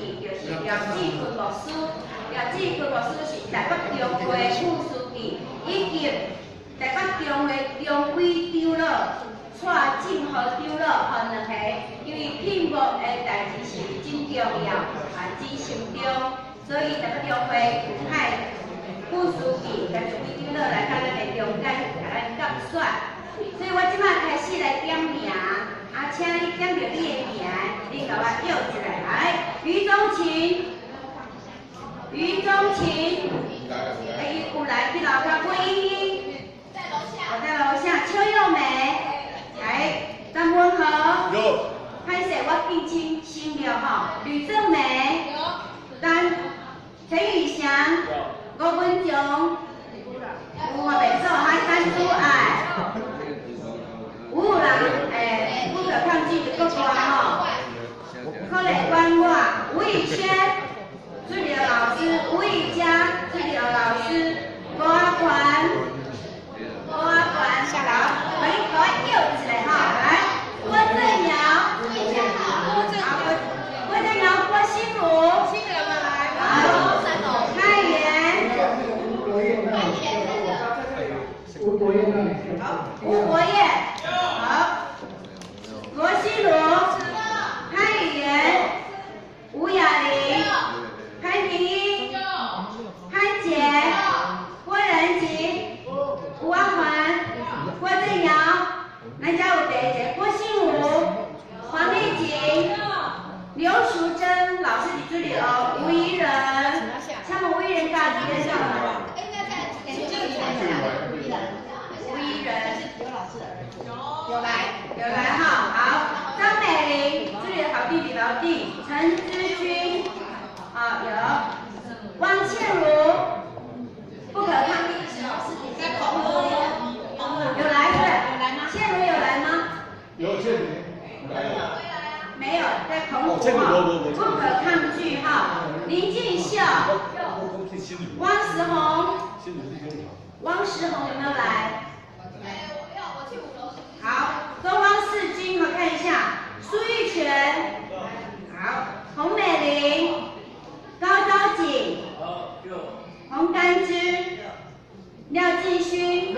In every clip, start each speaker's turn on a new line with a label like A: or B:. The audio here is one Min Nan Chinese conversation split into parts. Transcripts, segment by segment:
A: 記，就是廖志坤牧師。廖志坤牧師是台北中會副書記，以及台北中會中委長老蔡正和長老吼兩个，因為聘牧的代誌是真重要，啊真慎重，所以台北中會派副書記佮中委長老來到咱的中間，共咱監選。所以我這擺開始來點名，啊，請你點著你的名，你共我叫一下來。余宗琴，余宗琴，欸，伊有來去樓跤，郭英英，
B: 在樓下。
A: 我在樓下。邱幼美，來，張文和，
C: 有。
A: 歹勢，我敬請省略吼。呂正美，
B: 有。
A: 陳陳宇翔，吳文炯，有嘛袂錯，還陳珠愛。有人欸，不可抗拒的國歌吼，可來管我，吳宇軒，助理老師，吳宇佳，助理老師，郭阿環，郭阿環，好，來，給我叫一下哈，來，郭正堯，好，郭正堯，郭心如，好，蔡元，
D: 吳國燕，
A: 好，吳國燕，好，羅心如，潘宇妍，吳雅玲，潘婷英，潘杰，郭仁吉，吳阿環，郭正堯，咱遮有第一个郭信武，黃麗錦，劉淑珍老師佇主日學，吳怡人，請問吳怡人家佇咧啥嘛？吳怡人，
B: 有來，
A: 有來哈，好，張美玲，這裡好弟弟老弟，陳之君，啊有，汪倩如，不可抗拒，
B: 在澎湖，
A: 有來是？倩如有來嗎？
C: 有倩如，來了。
A: 沒有，在澎湖哈，不可抗拒哈。林俊秀，汪時宏，汪時宏有沒有來？好，東方四金，我看一下，蘇玉泉，好，洪美玲，高昭錦，洪甘之，廖繼勳，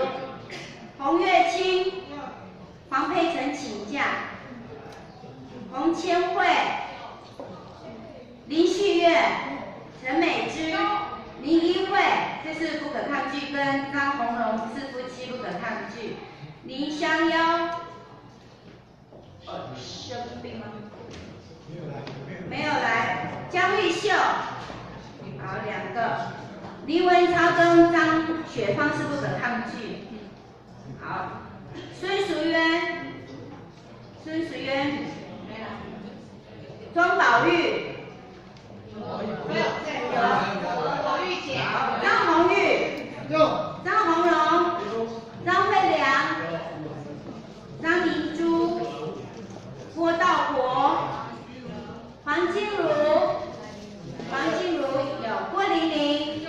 A: 洪月清，黃佩岑請假，洪千惠，林旭月，陳美芝，林一慧，這是不可抗拒，跟張紅榮是夫妻不可抗拒。林香夭，生病嗎？沒有來。江玉秀，好，兩個。林文超跟張雪芳是不可抗拒。好，孫淑淵，孫淑淵，莊寶玉，
B: 有，
A: 有，
B: 寶玉姐，
A: 張紅玉，
D: 有，
A: 張紅榮，張慧良，張明珠，郭道國，黃靜茹，黃靜茹有，郭玲玲，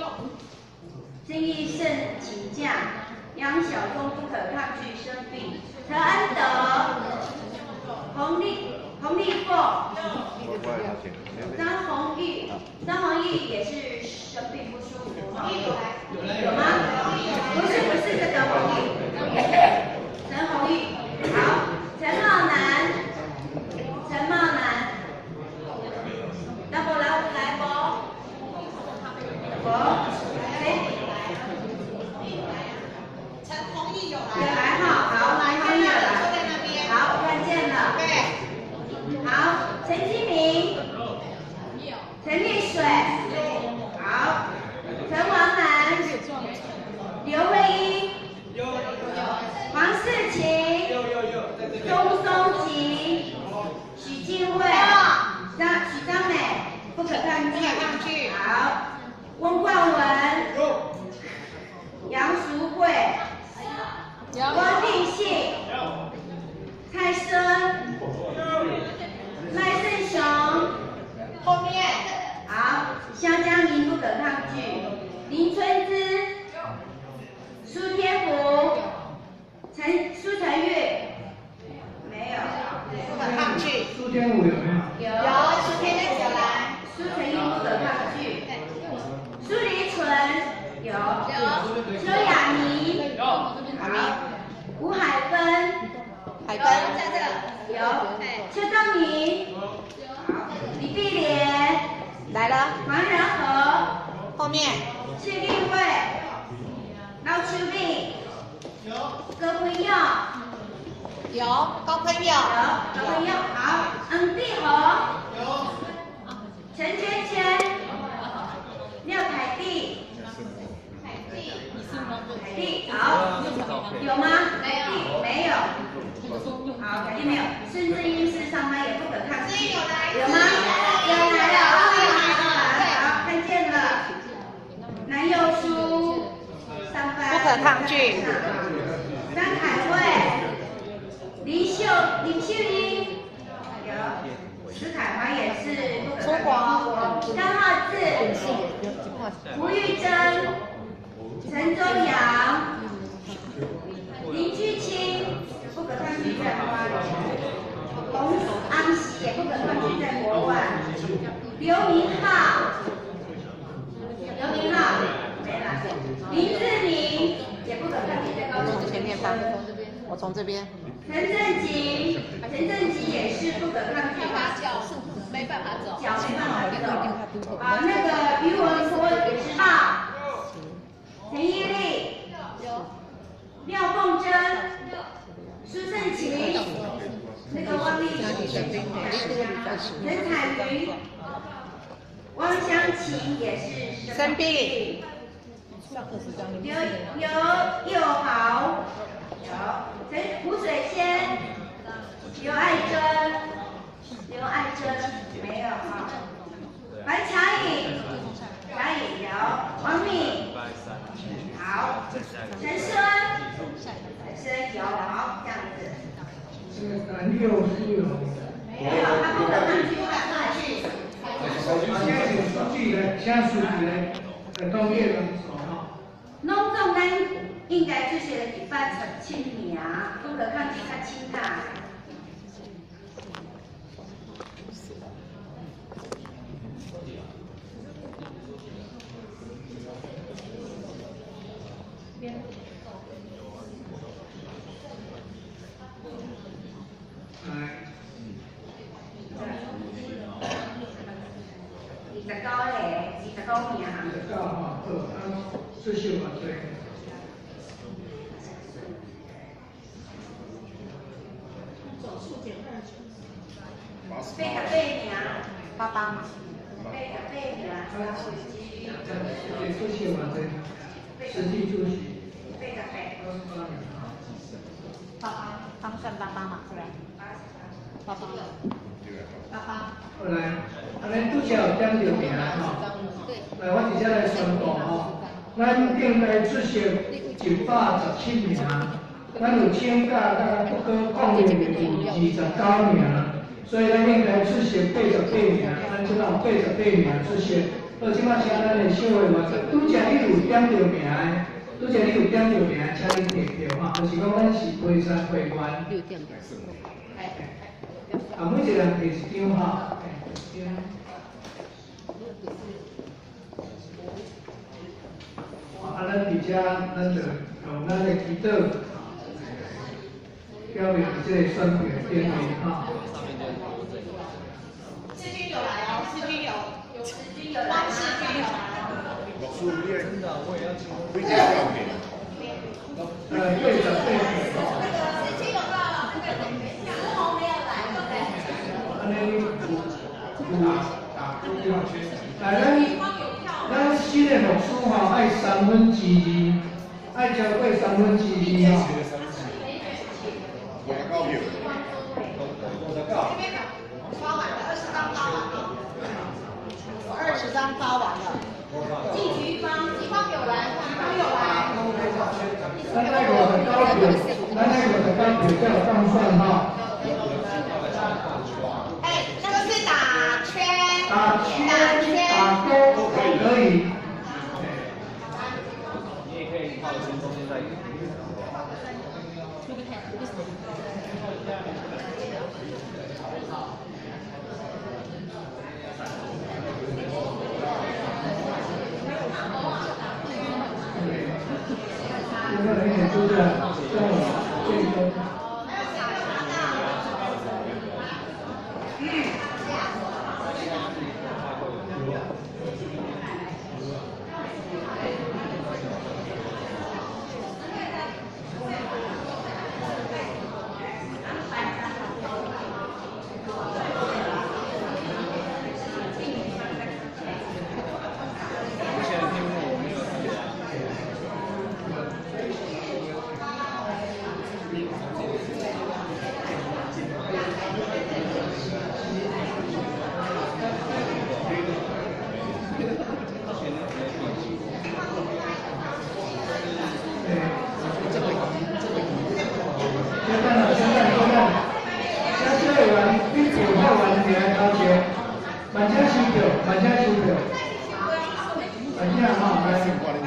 A: 曾義勝請假，楊曉峰不可抗拒生病，陳恩德，洪麗鳳，張紅玉，張紅玉也是生病不舒服哈，有嗎？不是不是這個紅玉，陳紅玉，好，陳茂南，陳茂南，那無來有來無？無，誰？
B: 陳紅玉有
A: 有
B: 來，
A: 來哈，好，
B: 來
A: 紅玉有來，
B: 坐在那邊，
A: 好，我看見了。
B: 對，
A: 好，陳金明，陳麗水，好，陳王南，劉慧英，黃世琴，鍾松吉，許靜慧，張許張美，不可抗拒，
B: 不可抗拒，
A: 好，翁冠文，楊淑慧，郭定信，蔡生，賴勝雄，
B: 後面，
A: 好，蕭佳明不可抗拒，林春枝，蘇天福，陳蘇成玉，沒有，
B: 不可抗拒，
D: 蘇天武有沒有？
A: 有，
B: 有，蘇天武有來，
A: 蘇天
B: 了。
A: 黄仁和。
B: 后面。
A: 谢立慧。老秋丽。有。高坤佑。
B: 有，高坤佑。
A: 有，高坤佑，好。黄碧和。有。陈芊芊。廖凯蒂。凯蒂。凯蒂，好。有吗？凯蒂没有。好，凯蒂没有。孙志英是上班也不可抗拒。
B: 有来。
A: 有吗？有来了，好，看见了。南佑书，上班。
B: 不可抗拒。
A: 张凯慧，林秀英，有。石凯华也是不可抗拒。张浩志，吴玉珍，陈宗阳，林居清，不可抗拒在花莲。洪安喜也不可抗拒在国外。刘明浩，刘明浩没了。林志明也不可抗拒在高雄。
B: 前面翻，我从这边。
A: 陈正吉，陈正吉也是不可抗拒。
B: 脚没办法走。
A: 脚没办法走。啊，那个于文波也是啊。陈伊丽。
B: 有。
A: 廖凤珍。苏胜琪。那个汪丽琴。陈彩云。汪湘琴也是
B: 生病。
A: 刘刘佑豪，有陈胡水仙，刘爱珍，刘爱珍没有哈。白强颖，强颖有，王敏，好，陈生，陈生有，好，这样子。
D: 这个南佑是有。
A: 没有，他不可抗拒，不可抗拒。
D: 啊，现在请书记来，请书记来来统计人数哈。
A: 拢总咱应该出席了117名，不可抗拒较轻啦。
D: 来。
A: 29个，29名。
D: 29吼，好，啊，出席偌济？88
A: 名。
B: 88嘛。
A: 88名。
D: 出席偌济？实际出席。
A: 88。
D: 88名。
B: 88，他们算88嘛，是不是？88。88。
D: 好来，啊，咱拄才有点著名吼，来，我直接来宣布吼，咱应该出席117名，咱有请假甲不可抗力的有29名，所以咱应该出席88名，咱这摆有88名出席。好，这摆请咱的小会员，拄才你有点著名的，拄才你有点著名，请你提票吼，就是讲咱是陪审会员。啊，每一个人提一张吼。啊，咱伫遮，咱就用咱的祈祷，表明这个选票顶面吼。
B: 世军有来哦，世军有，
A: 世军有来，
B: 汪世军有来。
C: 牧师，你真的，我也要请问。
D: 88票。
A: 世军有到，那个吴红没有来，对不对？
D: 按呢有有。来，咱新的牧师吼，爱2/3，爱超过2/3吼。
C: 59票。
B: 这边发完了，20张发完了。我20张发完了。
A: 季菊芳，
B: 菊芳有来，菊芳有来。
D: 咱爱59票，咱爱59票才有当选吼。
B: 哎，那个是打圈。
D: 打圈、打勾都可以。
E: 你也可以靠近中间再一个。
D: 有没有人也住在在这个？慢請收票，慢請收票。慢請吼，來，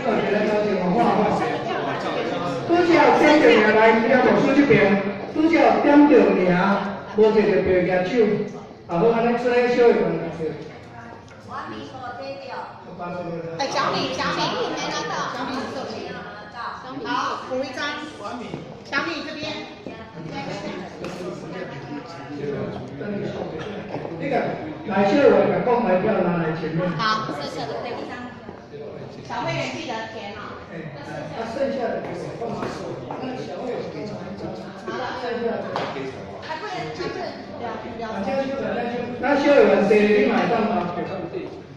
D: 好，來交電話好。拄才有點著名來，聽牧師這邊，拄才有點著名，無摕著票舉手，啊好，按呢出來小會員來票。
B: 哎，小米，小米沒拿到，小米手機。好，補一張。小米這邊。
D: 那個來小會員講來票拿來前面。
B: 好，剩下的那一張。小會員記得填哦。
D: 哎，啊，剩下的給我放手。那小會員
B: 好了，
D: 剩下的。
B: 還不能，還不能聊聊。
D: 那小會員第你買當嗎？
B: 還沒，還沒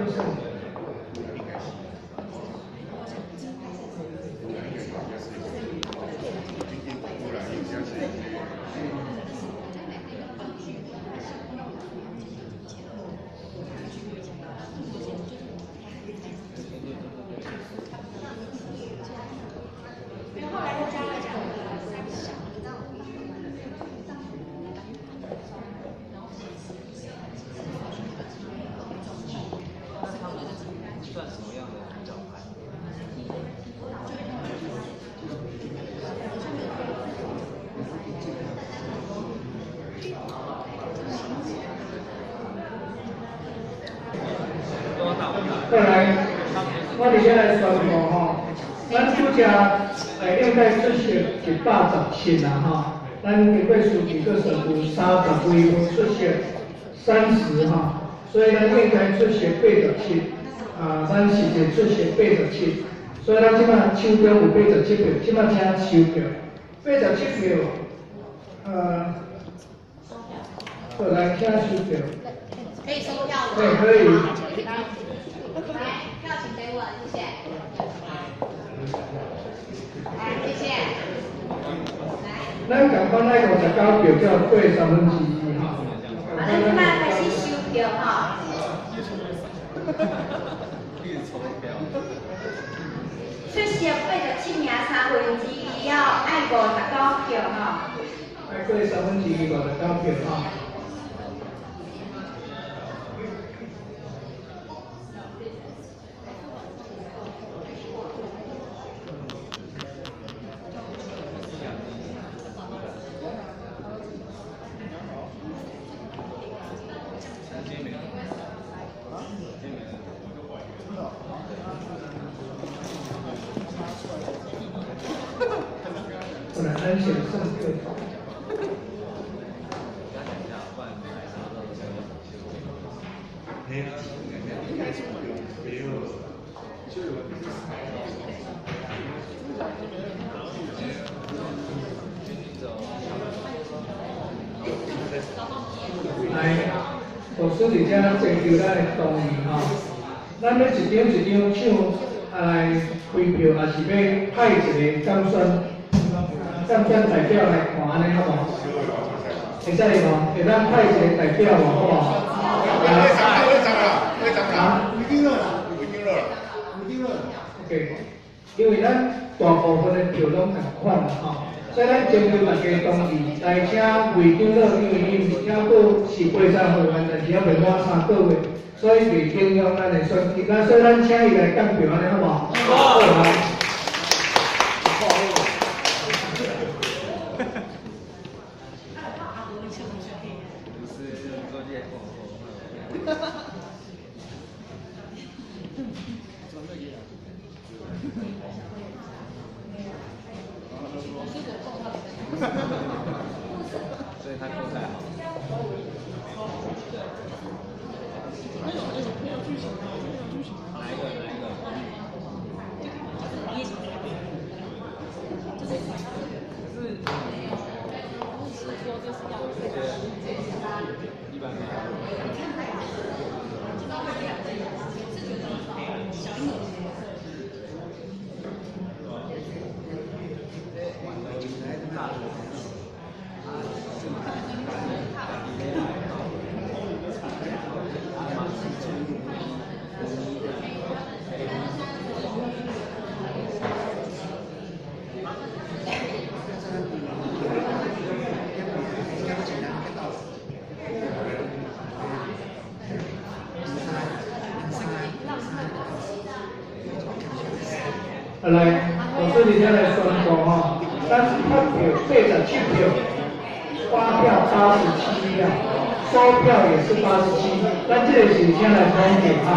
B: 有。
D: 過來，我佇遮來宣布吼，咱拄才應該出席117啦吼，咱經過書記閣算有30幾分出席30吼，所以咱應該出席87，啊，咱實際出席87，所以咱這擺手中有87票，這擺請收票，87票，過來請收票。
B: 可以收票嗎？
D: 對，可以。
B: 來，票請給我，謝謝。來，謝謝。來。
D: 咱共款愛59票，才有過2/3吼。
A: 啊，咱這擺開始收票吼。出席87名2/3哦，愛59票吼。
D: 愛過2/359票吼。來，牧師佇遮徵求咱的同意吼，咱欲一張一張搶來開票，抑是欲派一個監選代表來看按呢好無？會使無？會當派一個代表無？好無？啊？OK，因為咱大部分的票攏仝款啦吼，所以咱徵求大家同意，來請魏長老，因為伊毋是抑閣是八三會員，但是猶未滿3個月，所以袂影響咱的選舉。那所以咱請伊來監票，按呢好無？好。來。
E: 所以他口才好。哪一个？哪一个？可是，一般没有。
D: 来，我这里先来宣布吼，咱发票87票，发票87票，收票也是87，咱这个是先来统计哈。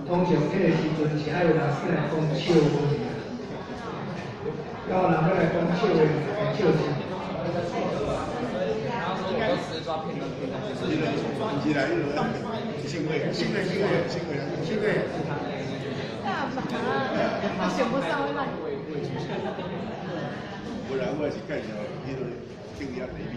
D: 通常这个时阵是爱有人出来讲笑话，有人要来讲笑话，笑啥？
C: 新会。
B: 干嘛？选不上会烂。
C: 不然我是介绍彼个敬业第二。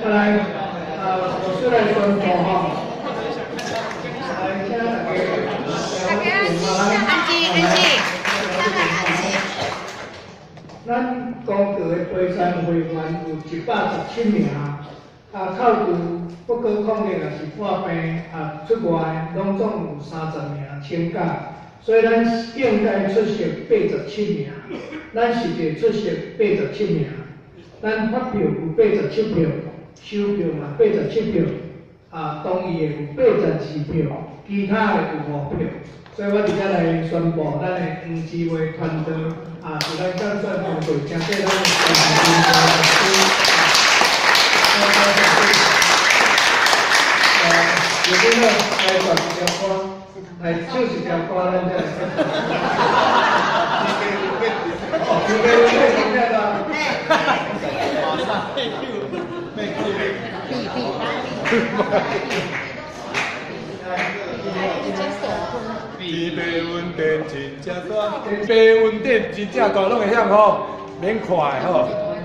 D: 来，我出来宣布吼，来，请大家，
B: 安静，安静，
D: 咱公告的陪餐会员有117名，啊，扣除不过抗疫也是破病啊出外，拢总有30名请假，所以咱应该出席87名，咱实际出席87名，咱发票有87票。收票嘛87票，啊，同意的有82票，其他的有5票，所以我伫遮来宣布，咱的黄志伟团队啊，是咱竞选团队，请过咱的黄志伟老师。有这个来唱一条歌，来唱一条歌，咱再来。哦，预备预备，
E: 马上被 Q。
F: 天白云顶真正大，白云顶真正大，拢会晓吼，免看的吼。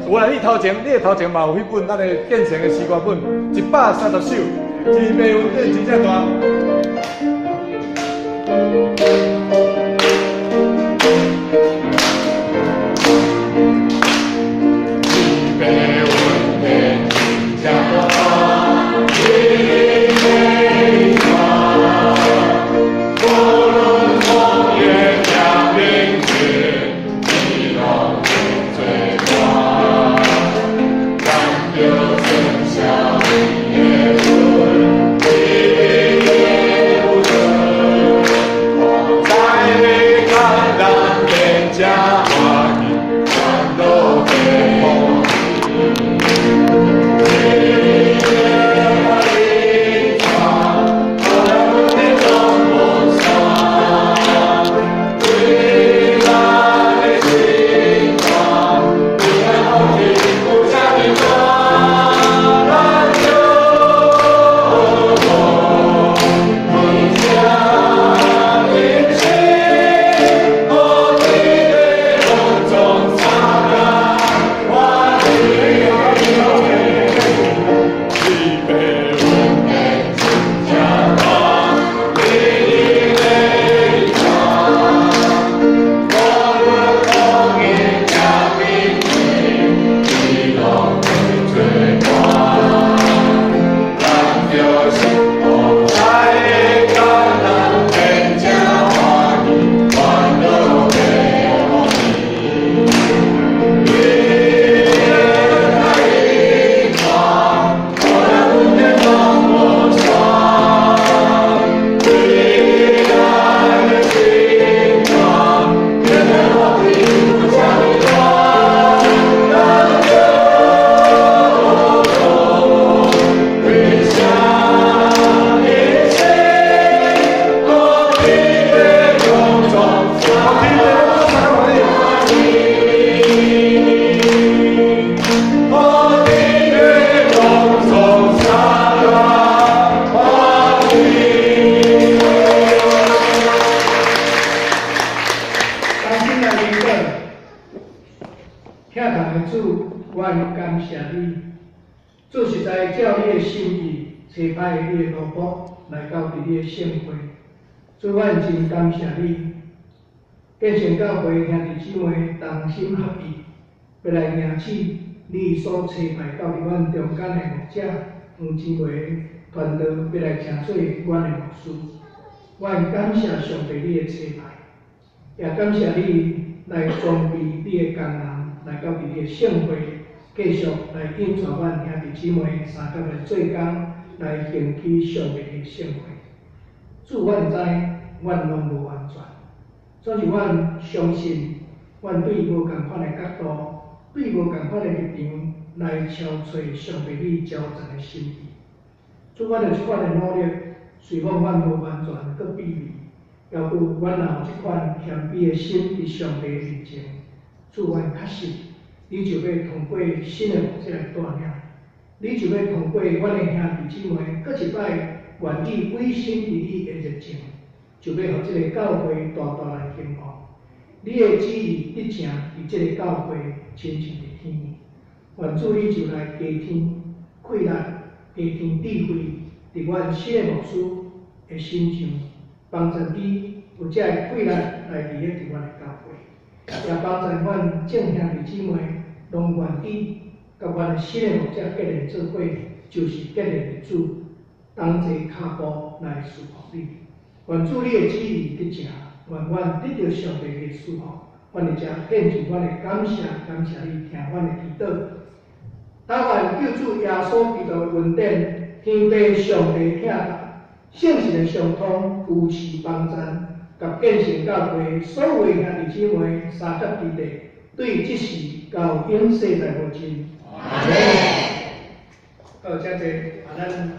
F: 有啦，你头前，你的头前嘛有彼本咱的建成的诗歌本，130首。天白云顶真正大。天白云顶真正大。无
D: 主，阮有這款的努力，雖講阮無完全閣比你，猶閣阮若有這款謙卑的心佇上帝面前，主，阮確實，你就欲通過新的牧者來帶領，你就欲通過阮的兄弟姊妹，閣一擺願意委身佇你的熱情，就欲予這个教會大大來興旺。你的旨意得成佇這个教會，親像佇天。願主你就來加添氣力。加添智慧，佇阮新的牧師的身上，幫助伊有這个氣力來佇咧佇阮的教會，也幫助阮眾兄弟姊妹攏願意佮阮的新的牧者結連做伙，就是結連佇主，同齊跤步來侍奉你。願主你的旨意得成，願阮得著上帝的祝福。阮佇遮獻上阮的感謝，感謝你聽阮的祈禱。但願救主耶穌基督的恩典，天父上帝疼愛，聖神的相通、扶持幫贊，佮建成教會所有兄弟姊妹三甲弟弟，對這時到永世代無盡。阿門。好，遮濟，啊，咱。